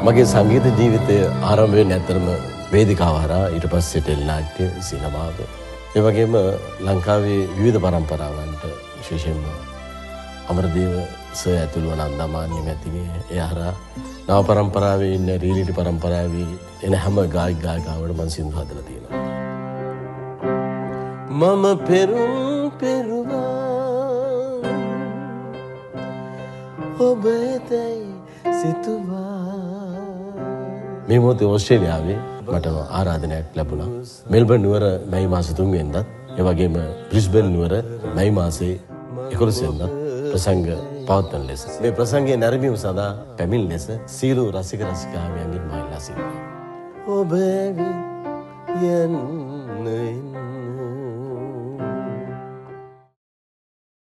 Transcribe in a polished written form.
මගේ සංගීත ජීවිතය ආරම්භ වෙන්නේ ඇත්තටම වේදිකාව හරහා, ඊට පස්සේ ටෙලි නාට්‍ය, සිනමාව, ඒ වගේම ලංකාවේ විවිධ පරම්පරාවන්ට විශේෂයෙන්ම අමරදේව සර් ඇතුළුව නන්දමාන්‍ය මැතිණිය, ඒ හරහා නව පරම්පරාවේ ඉන්න රියැලිටි පරම්පරාවේ එන හැම ගායක ගායිකාවකටම මං සින්දු හදලා තියෙනවා. මම පෙරුම් පෙරුවා ඔබ ඇතැයි සිතුවා. මේ මොහොතේ ඕස්ට්‍රේලියාවේ මට ආරාධනයක් ලැබුණා. මෙල්බර්න් නුවර මැයි මාස 3 වෙනිදාත්, ඒ වගේම බ්‍රිස්බේන් නුවර මැයි මාසේ 11 වෙනිදාත් ප්‍රසංග පවත්වන ලෙස. මේ ප්‍රසංගය නැරඹීම සඳහා පැමිණි ලෙස සියලු රසික රසිකාවියන්ගෙන් මා ඉල්ලා සිටිනවා. ඔබ ඇවිත් යන්න.